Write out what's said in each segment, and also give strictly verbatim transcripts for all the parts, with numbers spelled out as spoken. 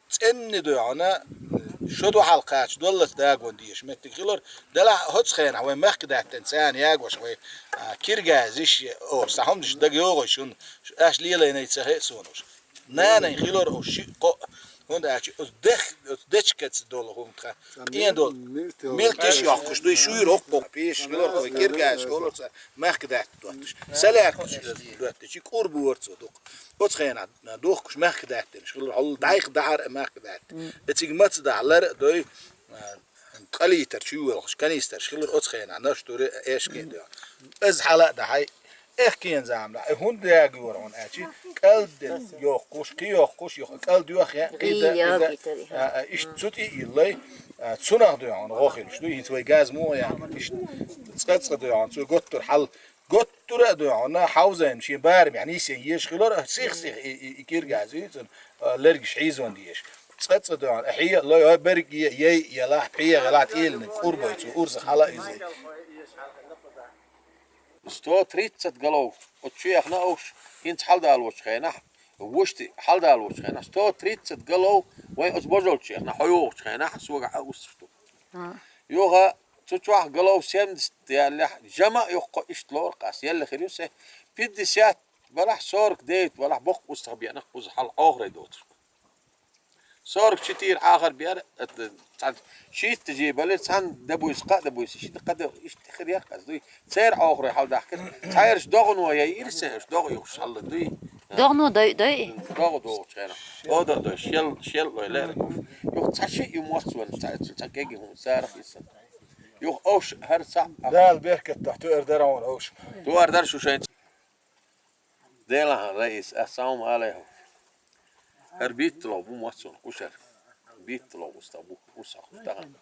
ЦӀенна дуьхьана, шо дуьхьал кхача доллац дагон дезаш меттиг хилар, делахь а хӀоцу хенахь вай мехкадаьттина царна ягош вай, а, киргазиш, о, са хӀуманаш дага йогӀуш шуна, аша лелайнай ца хеа суна уьш. Нанай хилар уьш шиъ-кхоъ, хӀунда аьлча оцу дех-, оцу дечкаца долу хӀума тхан. Цхьа мел-, мел-, мелтеш йоккхуш дуй, шуьйра хӀокху-хӀокху пешаш хилар вай киргазиш олур цхьа мехкадаьтта доттуш. Салаьркхаш доттуш, и кӀур бора цо дукха. Оцу хенахь духкуш мехкадаьттинаш хилла, хьол дайх дахьар а мехкадаьтта. Эцига маца дахьа лар а дой, а, кӀалийтар чу йоьлхуш, канистраш хилла оцу хенахь, наш тури а эшкин а доьгӀна. Иза хьала а дахьай, эхкин замла, и хӀунда ягора хьуна аьлчи, кӀалдина йохкуш, кхин йохкуш, йох-, кӀалд йохья, кхин да, кхин да, а, а, иштта цу тӀе а йиллай, а, цунах дуьхьа хьуна гӀо хилуш дуй, хӀинца вай газ муха яхкина, иштта цкъа-цкъа дуьхьа хьуна, цо готтур хьал, готтура а дуй хьуна, хьовзайна шен барамехь нийсъян езаш хилар, сих-сих и, и, и киргазий, цунна, а, лергаш хьийзон дезаш. Цкъа-цкъа дуй хьуна, хье а лой, хьо берг е, яй а елахь, пхьегӀа елахь, тӀелина кӀур бой цо, урзах хьала а иза. Сто тридцать голов, оцу чу яхна уьш, хӀинца хьалдалочу хенахь, вуьшти хьалдалочу хенахь, сто тридцать голов вайн оцу божалчу яхна, хьо йогӀучу хенахь, согахь а уьстуш ду. Юха цу чохь голов семьдесят яьллехь, жама а йоккха иштта лору ас, елла хир ю се, пятьдесят балахь, сорок девять балахь, боккха устагӀа беана кхуза хьал Ӏохарай доцург. Сорок четыре Ӏахар беара, это, цхьа шийтта жий бале, цхьаьна дабуьйса, кхаа дабуьйса, шийтта кхаа да-, иштта хир яхка ас дуй. Церан Ӏохарой хьал дахкира. Цхьаерш догӀано яй, ирсенаш догӀа юхуш хьалла дуй. ДогӀано дой, дой? ДогӀа догӀучу хенахь. Ода а дой, шел, шел лой лерг. Юха цхьа шиъ ю моццаван, цхьа, цхьа кеги хӀума сарах исан. Юха овш хӀара цхьаъ. Дала беркат тохь, туьар дара хьуна овш. Туьар дара шу шайн. Делахь, раис, ассаламу алейкум. ХӀара битталгӀа бу моццаван кхушара. БитталгӀа устагӀа бу, урс хьокхуш тахана.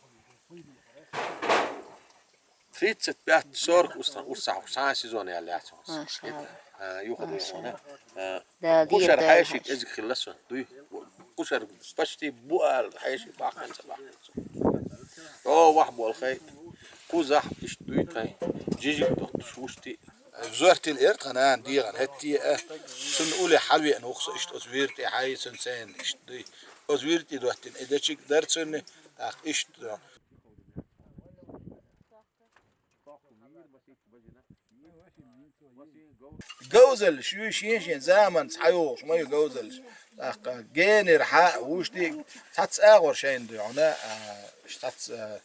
Тридцать пять сорок устагӀа, урс хьокхуш, цхьа сезон яьлла яц хьуна. Машалла. А, юха дуй хьуна. Машалла. А, Дала кхушара деза хьеший деза. КӀезиг хилла сан, дуй. Кхушара почти бу ала, хьеший бахкан ца бахкан ца. О, вахь болхай. Кхузахь иштта дуй тхайн. Жижиг доттуш, вуьшти. Зортил эр тхан нана дегӀан хӀетте а, цунна уле хьалвеана ву-кх со иштта оцу вира тӀе хьай, цунна цӀена иштта дуй. Оцу вира тӀе доттина и дечиг дара цунна, тӀаккха иштта. Говзаллаш ю шен-шен заманца хьайогӀуш ма ю говзаллаш. ТӀаккха генера хьа а вуьшти, цхьацца агӀор шайна дуй хьуна, а, цхьацца, а,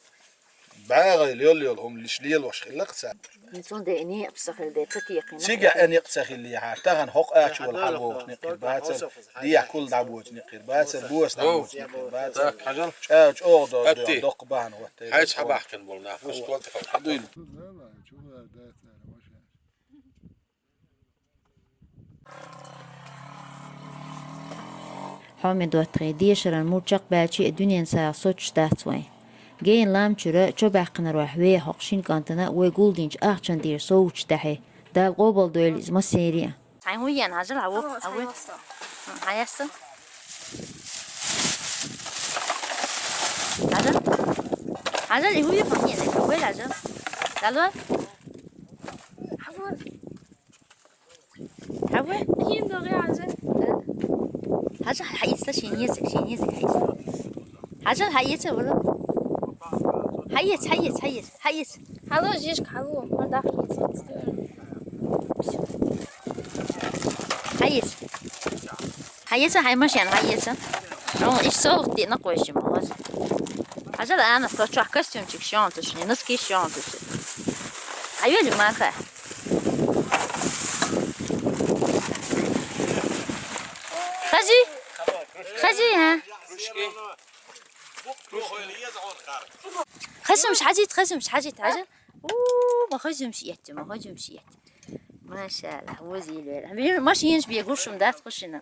БӀагӀал йол-йол хӀума лиш лелош хилла-кх цара. Цундела и некъ ца хилла, ца текхина. Цигахь а некъ ца хиллехьара, тахана хӀокху ача волу хьалавогӀуш некъ хир бацара, дехьа кула дӀабоцу некъ хир бацара, боса дӀабоцу некъ хир бацара. ЧӀа-, чӀогӀа доккха бахьана хӀоттайра. Хьайца хьабаьхкина болу нах, вуьшта ван тӀе хьо хьадуьйла. Хьоме доттагӀий, дешаран мур чекхбаьлчи а дуьненан сагӀа соцуш дац вайн. Гейна лам чуьра чобаьккхинаройх веха хӀокху шина кӀантана вай гулдинчу ахчан дийр совгӀаташ тӀаьхье. Дала къобалдойла иза массеран а. Хьайн хӀун йен, хьажал, хьан ву, хьан ву? Хьан ястал? Хьажал? Хьажал, и хӀун ю хьан йен? Хьан вел хьажал? Дало? Хьан ву? Хьан ву? Хьин догӀи хьажал. Хьажал, хьаэца, шен еза, шен еза хьаэца. Хьажал, хьаэца, вала. Хьаэца, хьаэца, хьаэца, хьаэца. Хьало, жижка, хьало. Ма даха эца. Хьаэца. Хьаэца, хьайн машен, хьаэца. Ну, и совгӀат дина кхойши ма хаза. Хьажал, Анна, кочох костюмчик шонтушни, носки шонтушни. Хьайоли, Марха. Хази? Хази, а? Хазумш хьажийта, хазумш хьажийта, хьажа. У, ма хазумш етти, ма хазумш етти. Машалла, вузи лер. Машинаш бегу шум дац хушина.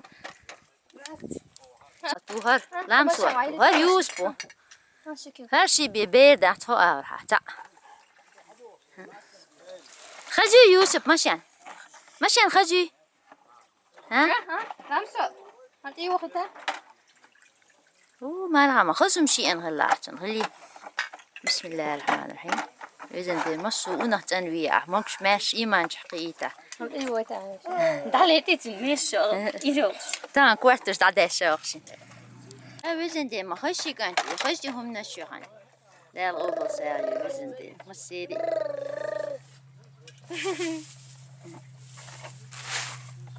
Тухар, ламсо, тухар Юсупу. ХӀар ши бе бер дац хьо авар хьа. Ца. Хазу Юсуп, машен. Машен хазу. Ха? Ха? Ламсо. Хьан тӀе вахита? У, мархьама, хазум шиъан хилла ахчан, хили. Бисмиллахир-рахманир-рахим. Везан Дела, массо а унах цӀанвий ахь, могуш-маьрша ийманчохь кхиийта. Хьан тӀе вахита? Дале тӀе цин меш шо, иро. Тан квартираш дӀадаьша вахши. А везенде ма хаши ганти, хаши хумна шухан. Дал обал сари везенде, ма сери.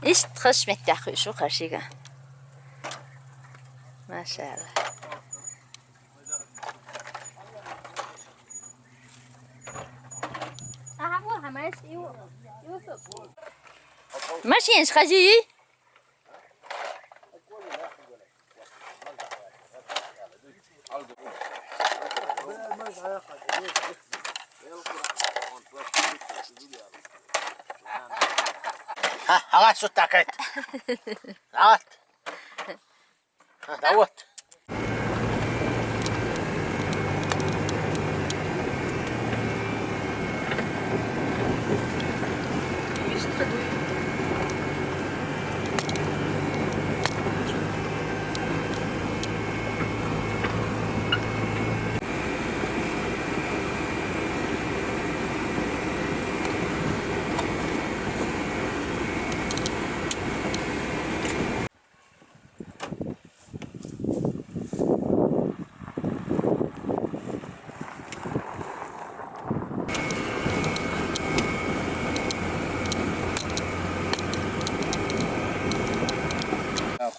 Ишт хаш меттах шу хашига. Машалла. Машин хажи. Ха, агат шут такет. Агат. Ха, давот.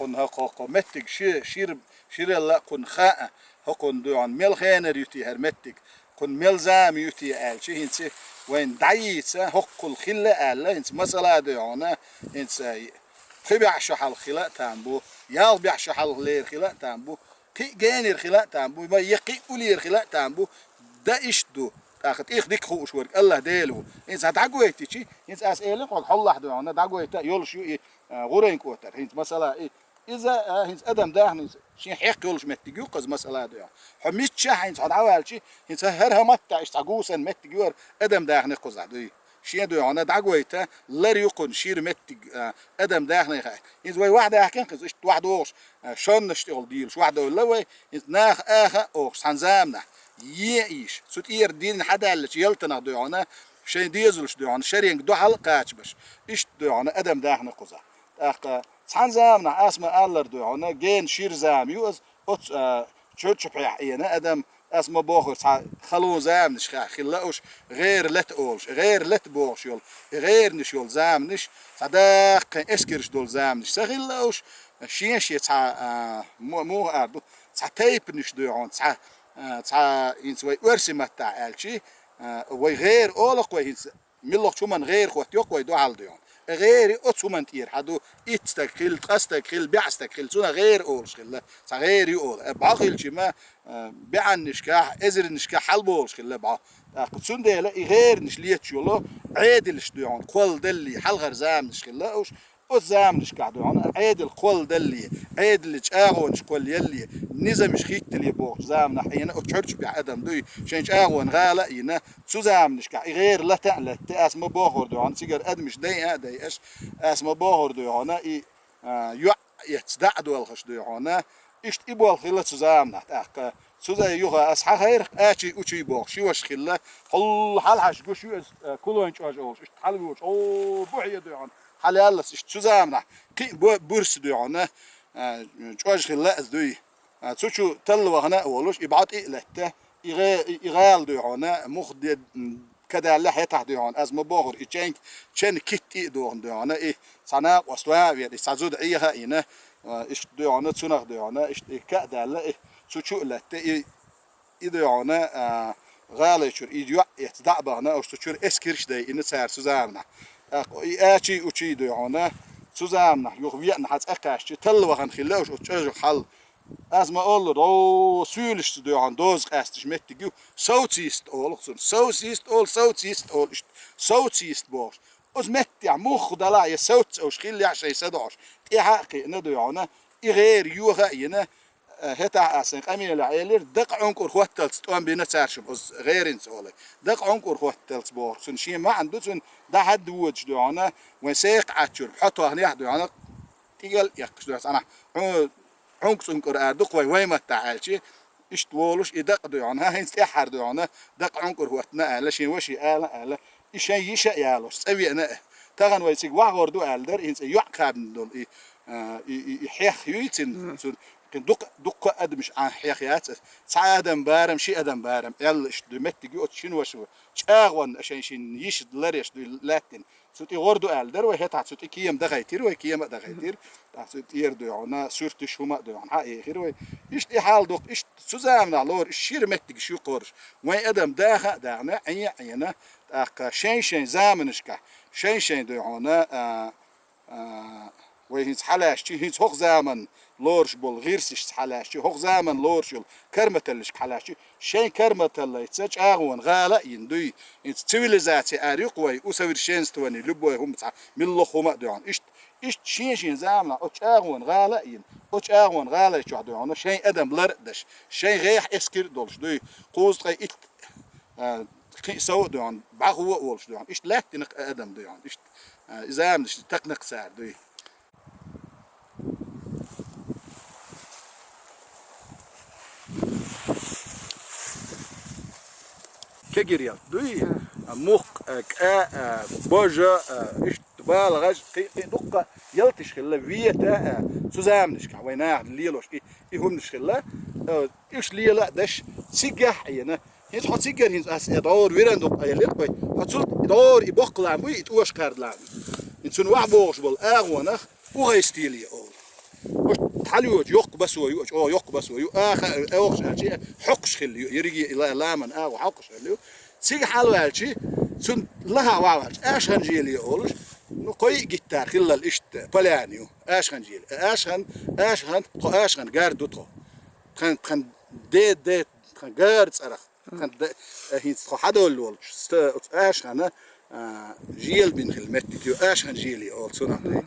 Хун хӀокху, хӀокху меттиг ши-, шир, ширалла кхунна хаьа, хӀокхунна дуьхьал мел хенар ю те хӀара меттиг, кхунна мел зама ю те аьлча, хӀинца вайна дӀайийца, хӀокхул хилла аьлла, хӀинца масала дуьхьал, хӀинца пхи бӀаь шу хьалха хила а там бу, ялх бӀаь шу хьалха лер хила а там бу, кхин а генара хила а там бу, ма е кхин а уллера хила а там бу, дан иштта ду. ТӀаккха тӀех дика хууш верг АллахӀ Дела ву. ХӀинца дӀагойтичи, хӀинца ас элира хьога хьолахь дуьхьал, дӀагойта йолуш ю и, а, гӀурайн котар. ХӀинца масала и, иза, а, хӀинца адам дахна, хӀинца шен хьекх йолуш меттиг ю кхуза масала дуьхьал. Хьо миччахь хӀинца хьо дӀаваьлчи, хӀинца хӀара хӀа маттахь иштта цхьа гусан меттиг ю хӀара адам дахна кхузахь дуй. Шен дуьхьал дӀагойта, лар ю кхунна шира меттиг, а, адам дахна хаьа. ХӀинца вай вахь даьхкина кхуза, иштта вахь догӀуш, а, шоннаш тӀехула дийлаш вахь довлла вай, хӀинца наха аха а охуш, цхьана заманахь, е а ийша, цу тӀера дин хьадаьллачу ялтанах дуьхьал, шайн дезалш дуьхьал, шеренга дуьхьал а кхачабаш, иштта дуьхьал адам дахна кхуза. ТӀаккха цхьана заманахь ас ма аллара дуьхьал, гена шира зама ю аса, оцу, а, чуьрчу пхьехь Ӏена адам, ас ма бохура, цхьа халон заманаш ха-, хилла уьш, гӀера лета олуш, гӀера лета бохуш йолу, гӀеранаш йолу заманаш, цхьа даккхайн эскарш долу заманаш ца хилла уьш, шен-шен цхьа, а, мо-, муха ара ду, цхьа тайпанаш дуьхьал, цхьа, а, цхьа, хӀинца вай оьрсийн маттахь аьлчи, а, вай гӀера олу-кх вай хӀинца, муьлххачу хӀуманна гӀера хӀоттайо-кх вай дуьхьал дуьхьал. ГӀера оцу хӀуманна тӀера хьан ду, итт стаг хилла, ткъа стаг хилла, бӀе стаг хилла, цунах гӀера олуш хилла, цхьа гӀера ю олу. Э, бӀо хилчи ма, э, бӀеннашкахь, эзарнашкахь хьалаболуш хилла бӀо. ТӀаккха цундела и гӀеранаш леташ йолу Ӏедалш дуьхьал, кхолладалле, хьалхара заманаш хилла уьш, оцу заманашкахь дуьхьал, Ӏедал кхолладалле, Ӏедалан чӀагӀонаш кхоллаялле, низамаш хӀиттале бохучу заманахь Ӏена, оцу чуьрчу пхьехь адам дуй, шайн чӀагӀонан гӀала а йина, цу заманашкахь и гӀера лата а латта, ас ма бохура дуьхьал, цигара адамаш дайа а дайаш, ас ма бохура дуьхьал, и, а, йоӀ эцна дӀа а долхуш дуьхьал, иштта и болх хилла цу заманахь тӀаккха. Цу зай юха ас хьан хайрах ачий-учий боху, ши ваша хилла, хьул хьалхьаш гуш ю аса, а, кулойн чӀож олуш, иштта хьалавоьжуш, о, бухье дуьхьал, хьалаяллас иштта цу заманахь, кхин а бу-, бурса дуьхьал, а, чӀож хилла аса дуй. А, цу чу талла вахана а волуш, и бӀо тӀе а латта, и гӀе-, и, и гӀала дуьхьал, муха де-, м, кадаьлла хӀетахь дуьхьал, аз ма бохура, и ченг, чен китта тӀе а дохна дуьхьал, и цхьа накъост ван а вена, и цхьа зуда Ӏеха а йина, а, иштта дуьхьал, цунах дуьхьал, иштта и ка а даьлла, и цу чу а латта, и, и дуьхьал, а, гӀалайчуьра, и йоӀ эцна дӀа а бахана, уьш цу чуьра эскарш а дайина цара цу заманахь. ТӀаккха и ачий-учий дуьхьал, цу заманахь юха веана хьан цӀа кхаьччи, талла вахана хилла уьш оцу чӀожах хьал. Аз ма оллу, о, суьйлашца дуьхьал доза къаьсташ меттиг ю, совцист олу цунна. Совцист олу, совцист олу, иштта, совцист бохуш. Оцу меттехь муха далахь я совц уьш хиллехь шайн са доӀуш, тӀаьхьа а кхиъна дуьхьал, и гӀера йоха а йина, э, хӀетахь ас сайн къамелехь элира, дакъа Ӏункъур хӀотталц тӀом бина цаьршимма оцу гӀеринца олу. Дакъа Ӏункъур хӀотталц бохург, цуьнан шен маьӀна ду, цуьнан дӀахьадда водаш дуьхьал, вайн секха Ӏаччуьра, хьо тохнехь дуьхьал, тӀигал а эккхаш дуьхьал, цхьанхьа хьун Ӏункъ цӀункъур ара ду-кх вай, вай маттахь аьлчи, иштта волуш и дакъа дуьхьал, хӀинца тӀаьххьара дуьхьал, дакъа Ӏункъур хӀоттана аьлла, шен ваше ала аьлла, и шайн йиша а ялош, цӀа веана а. Тахана вай цига вахар ду аьлла дара, хӀинца и йоӀ кхаьбна долу и, а, и, и, и хьех юй цуьнан, цуьнан Кхин дукха, дукха адамаш Ӏан хьех яц ас. Цхьа адам барам, ши адам барам, аьлла иштта дуй, меттиг ю оцу шин ваша. ЧӀагӀонна шайн шин йиш лареш дуй лаьттина. Цу тӀе гӀор ду аьлла дара вай, хӀетахь цу тӀе кема дахайтира вай, кема а дахайтира. ТӀаккха цу тӀера дуй хьуна, суьрташ хӀума а дуй хьуна, хьан эхира вай. Иштта и хьал дукха, иштта цу заманахь лора, иштта шира меттигаш ю кхораш. Вайн адам даха а дахна, Ӏен а Ӏена, тӀаккха шайн-шайн заманашкахь, шайн-шайн дуй хьуна, а, А, вай хӀинца хьалаьшчи, хӀинца хӀокху заман лоруш болу гӀирсашца хьалаьшчи, хӀокху заман лоруш йолу карматаллашка хьалаьшчи, шайн карматаллайца чӀагӀонан гӀала а йина дуй. ХӀинца цивилизаци ара ю-кх вай, усовершенствование, любой хӀума цхьа, милла хӀума а дуй хьуна. Иштта, иштта шен-шен заманахь оцу чӀагӀонан гӀала а йина, оцу чӀагӀонан гӀалай чохь дуй хьуна, шайн адам лар а даш, шайн гӀехь эскира а долуш дуй, кхузткъе итт а, кхин а сов а дуй хьуна, бӀаьхо а волуш дуй хьуна. Иштта лаьттина-кх адам дуй хьуна. Иштта, а, и заманаш такхна-кх цара дуй. Кегирел дуй, а, мукх, а, кӀа, а, божа, а, иштта балагӀаш, кхин, кхин дуккха ялташ хилла, вета, а, цу заманашкахь вай наха лелош и, и хӀуманаш хилла. А, Уьш лела а даш, цигахь а Ӏена. ХӀинца хьо цигара хӀинца ас э дӀора виран дукха аьллера вай. Хьо цул дӀора и боккха лам буй, и тӀоша кхарда лам. ХӀинца цунна вахь богӀуш болу агӀонах угӀай стиле олу. Оцу тхьалйочу йоккха басо ю, оцу оха йоккха басо ю, аха, э, оха аьлчи, хьокхуш хилла ю, ерриге и ла-, ламан агӀо хьокхуш хилла ю. Цига хьалаваьлчи, цунна лаха вахь ваьлчи, аша хан желе олуш, ну, кхой а гиттар хиллал иштта, поляна ю, аша хан желе. Аша хан, аша хан, тхо аша хан гар ду тхо. Тхан, тхан де, де, тхан гара цӀарах. Тхан де, э, хӀинца тхо хьадолла волчу ста-, оцу аша хана, а, жел бина хилла меттиг ю, аша хан желе олу цунах тхе.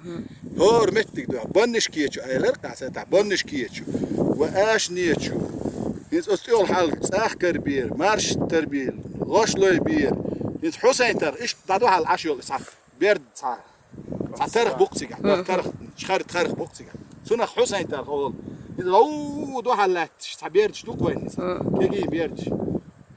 ХӀора меттиг ду, баннаш кечу, айлар къаса, та баннаш кечу. Ва аша нечу. ХӀинца оцу тӀехула хьал цӀах карбийр, марш тарбийр, лош лой бийр. ХӀинца Хьусайн тарх, иштта дӀадухьал Ӏаш йолу схьа. Берд цхьа, цхьа тарх бу-кх цигахь, тарх, чхар тарх бу-кх цигахь. Цунах Хьусайн тарх олу. Иза лов духьал лаьтташ, цхьа бердаш ду-кх вайн иза. Кегий бердаш.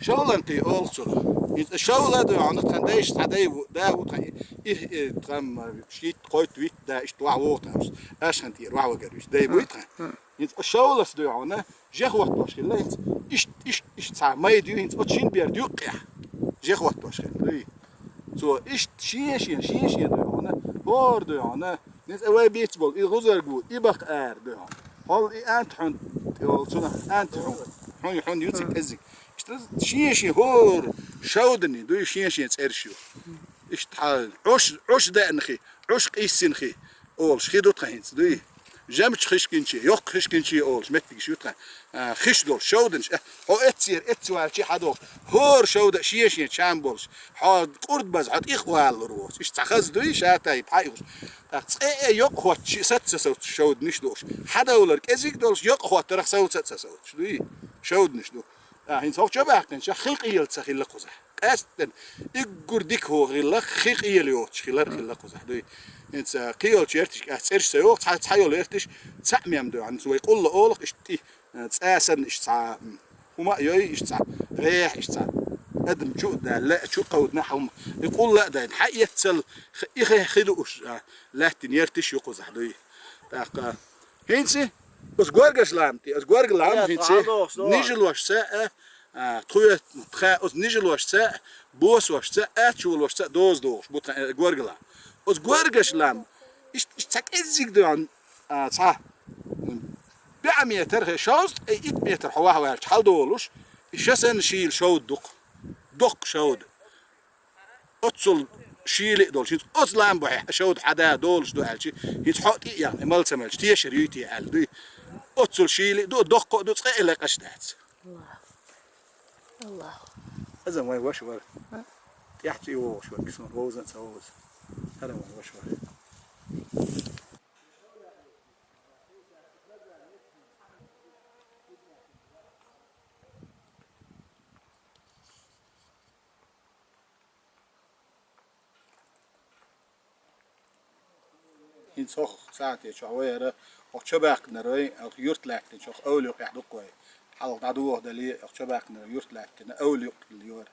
Шовлан кхий олу цунах. Иза шовла а ду, хьуна тхан дайша цхьа дай ву, да ву тхан и, и, и, тхан, м, шийтта, кхойтта, витта да, иштта вахь вогӀу тхан. Аша хан тӀера вахь вагар вист. Дай буй тхан. ХӀинца шовлас дуй хьуна, же хӀоттош хилла хӀинца. Ишт, ишт, ишт цхьа майда ю хӀинца, оцу шин берда юккъехь. Же хӀоттош хилла дуй. Цо ишт шен-шен, шен-шен дуй хьуна, хӀора дуй хьуна. ХӀинца вай бийца болу, и гӀузарг ву, и бакъ ара дуй хьуна. Хьол и анта хьун, тӀе волу цунах анта хьун. Хьун, хьун ю цига кӀеззиг. Иштта шен-шен хӀора шовдане дуй, шен-шен цӀераш ю. Иштта хьа, Ӏуш, Ӏуш деана хи, Ӏуш къийсина хи. Олуш хи ду тхан хӀинца, дуй? Жамачу хишкинче, йоккха хишкинче олуш меттигаш ю тхан. А, хиш долуш, шовданаш, а, хьо эццера, эццеваьлчи хьадохуш. ХӀора шовда шен-шен чам болуш. Хьо кӀурд база, хьо тӀих валалур воцу. Иштта цхьа хаза дуй, шатай, пхьаъ юхуш. ТӀаккха цкъа а йокъа хӀотташ, саца ца совцуш шовданаш долуш. Хьадовлар кӀезиг долуш, йокъа хӀоттарах совца ца совцуш, дуй? Шовданаш ду. А, хӀинца хӀокху чо баьккхинчохь хин къелаца хилла кхузахь. Къаьсттина иггур дика хӀу хилла, хи къела йоцуш хилар хилла кхузахь дуй. ХӀинца кхийолчу эртиш, а, цӀераш ца йоху, цхьа, цхьа йолу эртиш, цхьаъ мем дуй. ХӀинца вай къулла олах, иштта и, а, цӀа санна иштта цхьа, м, хӀума а йой, иштта цхьа гӀехь, иштта цхьа адам чу а даьлла, чу а кховдина хьума. И къулла а дайна, хьан эццал, х-, и хе-, хи дууш, а, лаьттина эртиш ю кхузахь дуй. ТӀаккха хӀинца оцу горгаш лам тӀе, оцу горга лам хӀинца нижалошца а, а, тхоьца, тха оцу нижалошца а, босошца а, аччуволошца а доза догӀуш бу тхан, э, горга лам. Оцу горгаш лам, ишт, ишт цхьа кӀеззиг доьгӀна, а, цхьа, м, бӀе метр, хе, шовзткъе итт метр хьо вахьаваьлча хьалдолуш, и ша санна шийла шовда ду-кх. Доккха шовда. Оццул шийла а долуш, хӀинца оцу лам бухьехь шовда хьада долуш ду аьлчи, хӀинца хьо а тӀе а яхна, и мала ца мелча, тешар юй те аьлла дуй. Оццул шийла а ду, доккха а ду, цкъа а лекъаш дац. Аллах. Аллах. Аза вайн ваша вара. ТӀехь цӀе вогӀуш вара, кисун вовзан а ца вовза. ХӀара вайн ваша вара. ХӀинца хӀокху сахьте чохь вай хӀара, хӀокху чо баьккхинарой, хӀокху юрт лаьттина чохь овла юкъехь ду-кх вай. Хьалха дӀадохадале, хӀокху чо баьккхинарой юрт лаьттина овла юкъ хилла ю хӀара.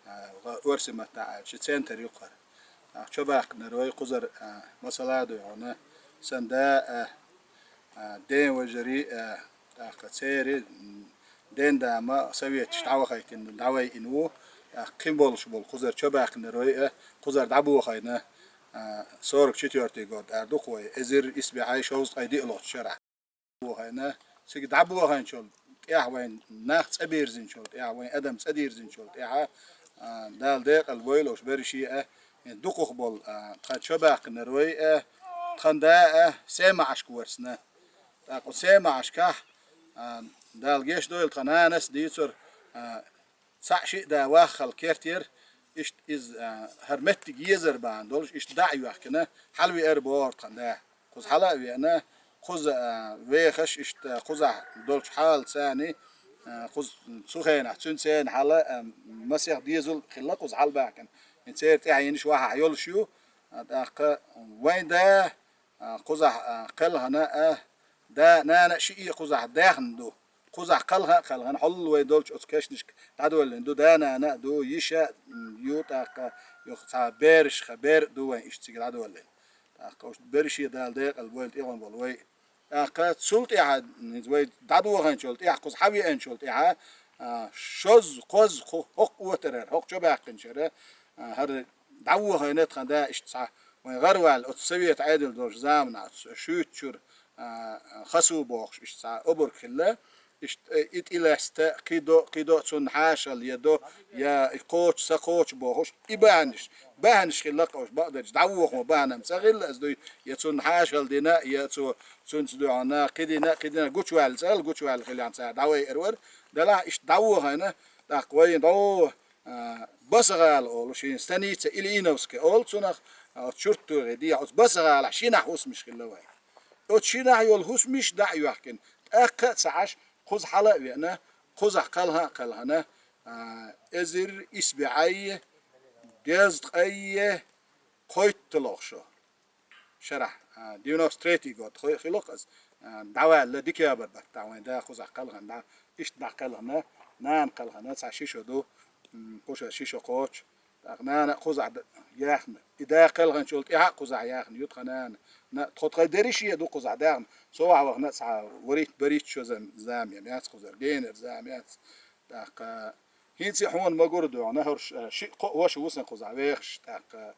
А, оьрсийн маттахь аьлча, центр ю-кх хӀара. ТӀаккха чо баьккхинарой кхузара, а, масала а дуй хьуна, сан да, а, А, ден вежарий, а, тӀаккха церан, м, ден дама советаш дӀавахийтина, дӀавайина ву, тӀаккха кхин болуш болу кхузара чобаьккхинарой, а, кхузара дӀабохийна, а, сорок четвёртый год ара ду-кх вай, эзар исс бӀе шовзткъе диълагӀчу шарахь. Бохийна, цига дӀабохийначул тӀаьхьа вайн нах цӀабирзинчул тӀаьхьа, вайн адам цӀадирзинчул тӀаьхьа, а, Дала декъал войла уьш берриш а, дукхах болу, а, тхан чобаьккхинарой, а, тхан да, а, Семашка варсна. ТӀаккха оцу Семашкахь, а, Дала гечдойла тхан нанас дийцура, а, цхьаъ шиъ да ваххал керт яра, иштта иза, а, хӀара меттиг езар бахьана долуш, иштта дӀа а йоьхкина, хьалавеара бохура тхан да. Кхуза хьала а веана, кхуза, а, вехаш, иштта кхузахь долчу хьалаца царний, а, кхуза цу хенахь, цуьнан церан хьала, а, масех дезал хилла кхуза хьалабаьхкина. Церан тӀаьхьенаш вахьа йолуш ю, а, тӀаккха вайн да, а, кхузахь, а, кхелхина, а, да, нана а шиъ а кхузахь даьхна ду. Кхузахь кхалха а кхалхана, хьалла вай долчу оцу кешнашка дӀадоьллина ду, да-нана а ду, йиша а ю, тӀаккха юха цхьа бераш, ха, бер а ду вайн иштта цига дӀадоьллина. ТӀаккха оцу берриге Дала декъал войла тӀехула болу вай. ТӀаккха цул тӀаьхьа, вай дӀадохийначул тӀаьхьа, кхуза хьавеанчул тӀаьхьа, а, шозза, кхозза, кху-, хӀокху отарара, хӀокху чобаьккхинчара, а, хӀара дӀавохийна тхан да иштта цхьа вайн гӀарваьлла оцу совет Ӏедал долчу заманахь, оцу шуьйцучуьра, а, хасу бохуш, иштта цхьа обарг хилла, иштта, э, и тӀелаьцна, кхидо, кхидо цунна хьаша а ледо, я и кхочу, са кхочу бохуш, и бахьанаш, бахьанаш хилла кхочу бакъдерчу, дӀавохо бахьана ца хилла аса дуй, я цунна хьаша а дина, я цо, цуьнца дуьхьал кхидина, кхидина, гучуваьлла ца хилла, гучуваьлла хилла цара дӀавайар вара, делахь иштта дӀавохийна, тӀаккха вайна дӀо, а, Басагала олу шен станица Ильиновская олу цунах, а, оцу чурттугӀе дехьа, оцу Басагалахь шинахь хӀусамаш хилла вайн. Оцу шинахь йолу хӀусамаш дӀа а йоьхкина, тӀаккха а ца Ӏаш, кхуза хьала а веана, кхузахь кхалха а кхалхана, а, эзар исбаьӀ дезткъе кхойтталгӀа шо шарахь, а, девяносто третий год хи-, хилла-кх аса, а, дӀаваьлла декабрь баттахь вайн да кхузахь кхалхана дӀа, иштта дӀа кхалхана, нана кхалхана, цхьа ши шо ду, м, кху шарахь ши шо кхочу. ТӀаккха нана а кхузахь д-, яьхна. И да кхалханчул тӀаьхьа а кхузахь яьхна ю тхан нана. На, тхо тхайн дерриге а ду кхузахь даьхна. Со вахьа вахана а цхьа ворхӀитта-бархӀитта шо зам-, зама яц кхузара, генара зама яц. ТӀаккха хӀинца а хьуна ма гура дуьхьал, хӀорш, а, шиъ-кхоъ ваша ву сан кхузахь вехаш, тӀаккха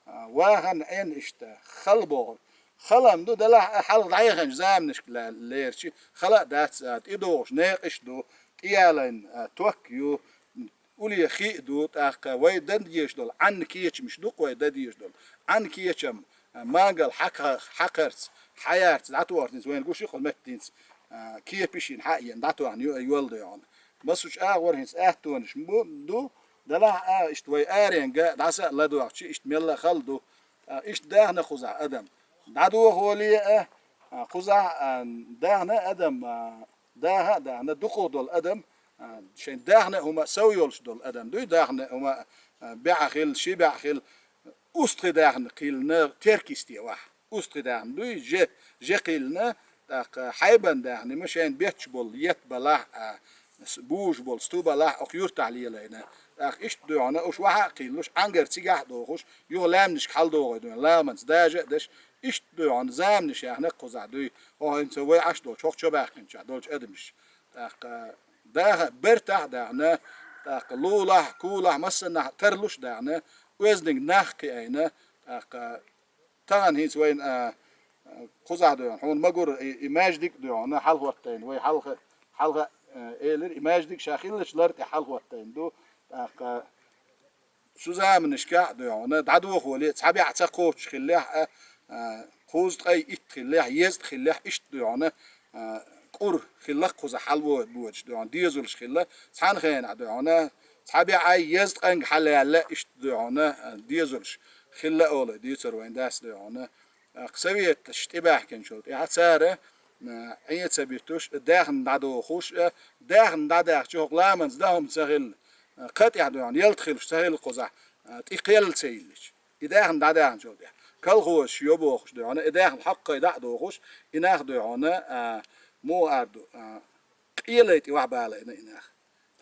А, вахана Ӏен иштта, хала бохург. Хала-м ду, делахь а хьалха дӀаяханчу заманашка ла-, лерча, хала а дац, а, тӀедогӀуш некъаш ду, тӀеялайн, а, ток ю, уле хи а ду, тӀаккха вай дан дезаш долу Ӏан кечамаш ду-кх вай дан дезаш долу. Ӏан кечам, а, мангал хьакха-, хьакхарца, хьаярца дӀатохарца хӀинца вайна гуш ю-кх меттинца, а, кепаш йина хьаена дӀатохна ю, йолу дуьхьал. Массачу агӀор хӀинца аьттонаш м-, бу, ду, делахь а, иштта вай аренга дӀаса а ладоьгӀча, иштта мелла а хала ду. А, иштта даьхна кхузахь адам. ДӀадохоле а, а, кхузахь, а, даьхна адам, а, даха а даьхна, дукхах долу адам, а, шайн даьхна а хӀума а сов йолуш долу адам дуй, даьхна а хӀума а, а, бӀе хила, ши бӀе хила, устагӀий даьхна кхийлина теркисте вахь. УстагӀий даьхна дуй, же, же кхийлина, тӀаккха хьайбан даьхна, ма шайна бетташ болу етт балахь а, с-, бужаш болу сту балахь а, окху юьртахь лелайна. ТӀаккха иштта дуьхьана, уьш вахьа а кхийлуш, Ӏангар цигахь а дохуш, юха лаьмнашка хьаладогӀий дуьхьана, ламанца дажа а даш, иштта дуьхьана, заманаш яьхна кхузахь дуй, хӀо хӀинца вай Ӏаш долчу, хӀокху чобаьккхинчохь долчу адамаш. ТӀаккха даха а бертахь а даьхна, тӀаккха лулахь, кулахь, массанахь тарлуш а даьхна, оьзданг нах кхиайна, тӀаккха тахана хӀинца вайна, а, а, кхузахь дуьхьана, хьуна ма гура, и, и маьждиг а дуьхьана, хьалахӀоттайна, вай хьалха, хьалха, а, элира, и маьждиг ша хиллачу лар тӀе хьалахӀоттайна ду, тӀаккха цу заманашкахь а дуьхьана, дӀадохоле, цхьа бӀе ца кхочуш хиллехь а, а, кхузткъе итт хиллехь, езткъа хиллехь, иштта дуьхьана, а, кӀур хилла кхуза хьалабо-, бодаш дуьхьана, дезалш хилла, цхьана хенахь дуьхьана, цхьа бӀе езткъанга хьалаяьлла, иштта дуьхьана, а, дезалш хилла олу дийцар вайн дас дуьхьана. ТӀаккха советаш тӀебаьхкинчул тӀаьхьа цара, а, Ӏен ца битуш, даьхна дӀадохуш, а, даьхна дӀадаьхча, хӀокху ламанца дан хӀума ца хилла, а, кхатӀехь дуьхьана, ялта хилуш ца хилла кхузахь, а, тӀе кхел ца йиллича. И даьхна дӀадаьхначул тӀаьхьа. Колхозаш йо бохуш дуьхьана, и даьхна хьаккхай дӀа а дохуш, и нах дуьхьана, а, муха ар ду, а, къелай тӀе охьабалайна и нах.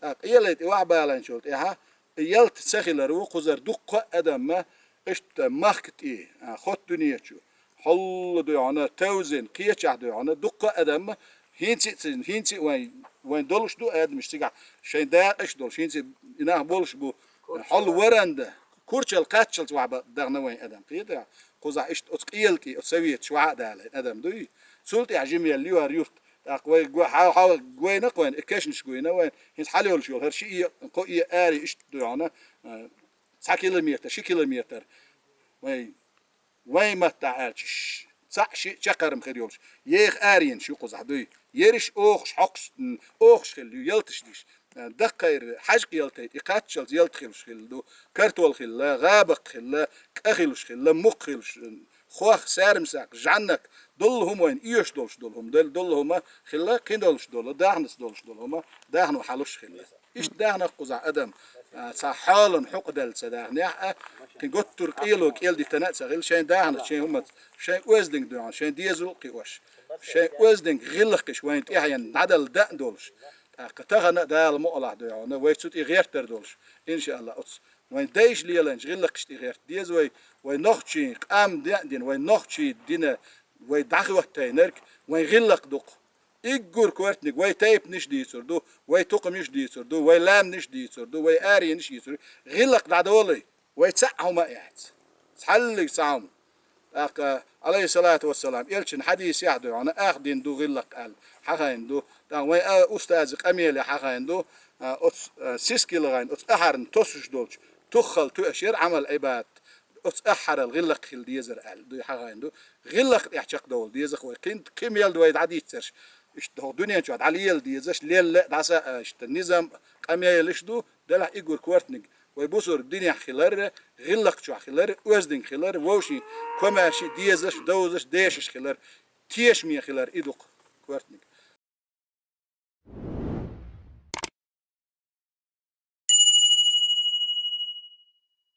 ТӀаккха къелай тӀе охьабалайначул тӀаьхьа, и ялта ца хилар ву кхузара дуккха а адамма, иштта махка тӀе, а, хотта дуьнечу, хьулла дуй хьона, тевзина, кхечахь дуй хьона, дуккха а адам, хӀинца а ца-, хӀинца а вайн, вайн долуш ду адамаш цигахь, шайн дакъаш а долуш, хӀинца а и нах болуш бу, хьул варанда, курчал кхаччалц вахьа ба-, дахна вайн адам. Кхета, кхузахь иштта оцу къелтӀе, оцу советаш вахьа а далийна адам дуй. Цул тӀаьхьа жимел юьхьар юрт. ТӀаккха вай го-, хьал-, хьал-, гойна кхойна, и кешнаш гойна вайн, хӀинца хьал йолуш йолу, хӀара ши э, кхо э ари иштта дуй хьона, а, цхьа километр, ши километр. Вай Вайн маттахь аьлча, ш-, цхьаъ шиъ чаккхарма хир йолуш, еха аренаш ю кхузахь дуй. Ерриш охуш хьокхуш, м, охуш хилла ю, ялташ диш. Э, даккхайра хьаьжкъа ялтайта, и кхаччалц ялта хилуш хилла ду, картол хилла, гӀабакх хилла, кӀа хилуш хилла, мукх хилуш, м, хох, саьрмасакх, жӀаннак, доллу хӀума вайн оьшуш долуш долу хӀума, дол-, доллу хӀума хилла, кхин долуш долу, дахнаца долуш долу хӀума, дахно хьалуш хилла. Иштта дахнах кхузахь адам, а, цхьа хьолан хьукъ делла ца дахнехь а, кхин готтур къело кӀел дитана а ца хилла, шайн дахна, шайн хӀумаца, шайн оьзданг дуй хьона, шайн дезал а кхиош, шайн оьзданг гӀиллакхаш вайн тӀаьхьенна дӀадала дан а долуш. ТӀаккха тахана а Дала мукъалахь дуй хьона, вай цу тӀе гӀертар долуш, иншаалла, оцу вайн дайша лелайначу гӀиллакхаш тӀе гӀерта деза вай, вай нохчийн къам де а дина, вай нохчийн дина, вай дӀахӀоттайнарг, вайн гӀиллакх ду-кх. Уггар коьртаниг вай тайпанаш а дийцур ду, вай тукхамаш а дийцур ду, вай лаьмнаш а дийцур ду, вай аренаш а дийцур ду. ГӀиллакх дӀадолий, вай цхьаъ хӀума а яц. Цхьаллиг цхьа хӀума. ТӀаккха, Ӏалайхиссалату вассалам, элчан хьадисехь а дуй хьона, ах дин ду гӀиллакх аьлла, хьахайна ду. ТӀаккха вайн а устазан къамелехь хьахайна ду, а, оцу, а, сискал гӀайн, оцу ахьарна тосуш долчу туххал тоьаш яра Ӏамал-Ӏибадат. Оцу ахьарал гӀиллакх хила дезара аьлла, дуй хьахайна ду. ГӀиллакх тӀехь чекхдовла деза-кх вай. Кхин, кхин мел ду вай дӀадийцарш. Иштта хӀокху дуьнен чохь дӀалела дезаш, лелла а дӀаса а, иштта низам, къамелаш ду, делахь уггар коьртаниг. Вай бусург динехь хилар, гӀиллакх чохь хилар, оьзданг хилар, вовшийн комаьрший, дезаш, довзаш, дешаш хилар, тешаме хилар и ду-кх коьртаниг.